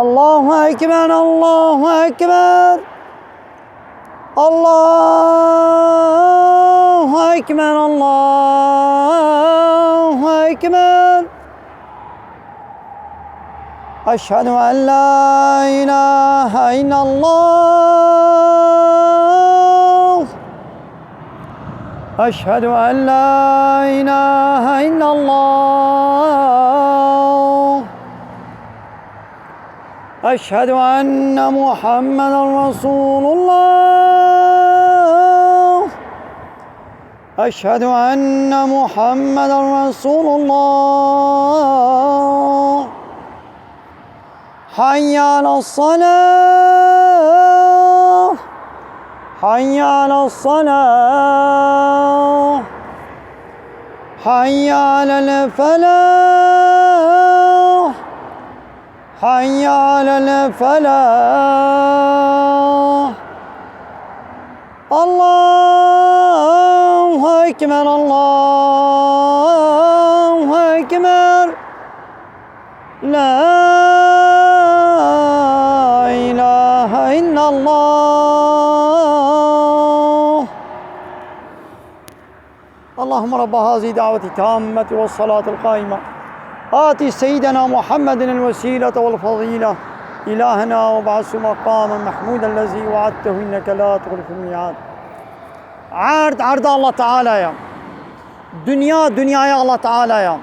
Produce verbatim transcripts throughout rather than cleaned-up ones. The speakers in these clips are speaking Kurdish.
الله أكبر، الله أكبر. الله أكبر، الله أكبر. أشهد أن لا إله إلا الله. أشهد أن لا إله إلا الله. أشهد أن محمدا رسول الله. أشهد أن محمدا رسول الله. حي على الصلاة. حي على الصلاة. حي على الفلاح. حي على الفلاح. الله أكبر، الله أكبر. لا إله إلا الله. اللهم رب هذه الدعوة التامة والصلاة القائمة، آت سيدنا محمد الوسيلة والفضيلة، إلهنا وابعثه مقاما محمودا الذي وعدته إنك لا تخلف الميعاد. Erd, erda Allah Teala ya. Dünya, dünyaya Allah Teala ya.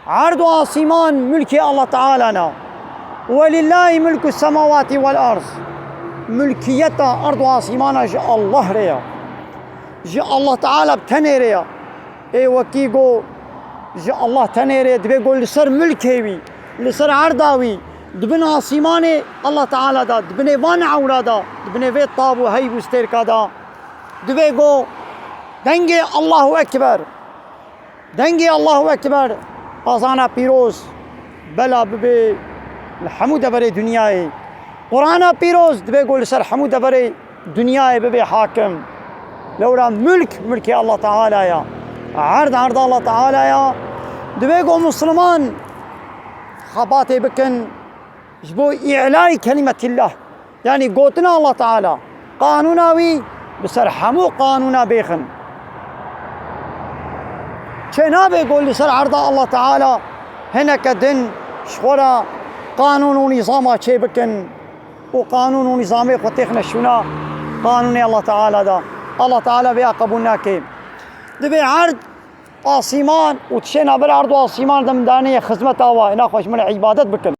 Erd û asîman mulkê Allah Teala ne. Welillahî mulku semawatî wel erd. Mulkiyeta erd û asîmana ji Allah re ya. Ji Allah Teala bi tenê re ya. Ê wekî go ji Allah tenê re, divê go li ser mulkê wî, li ser erda wî, di bin asîmanê Allah Teala da, di binê van ewra da, di binê vê tab û heyv û stêrka da. Divê go dengê Allahu Ekber. Dengê Allahu Ekber, azana pîroz, bela bibe li hemû deverê dinyayê. Qur'ana pîroz dibe ku li ser hemû deverê dinyayê bibe hakim. Lewra mulk, mulkê Allah Teala ya. Erd, erda Allah Teala ya. Dibe ku Musliman xebatê bikin ji bo îlayî kelimetillah. Yanî gotina Allah Teala, qanûna wî bi ser hemû qanûna bêxin. Çê nabe ku li ser erda Allah Teala hineke din ji xwe re qanûn û nîzama çê bikin û qanûn û nîzamê xwe têxine şûna qanûnê Allah Teala de. Allah Teala vêya qebûl nake. Divê erd, asîman û tiştê navbera erd û asîman de min daniye xizmeta wa, ina xwe ji min re îbadet bikin.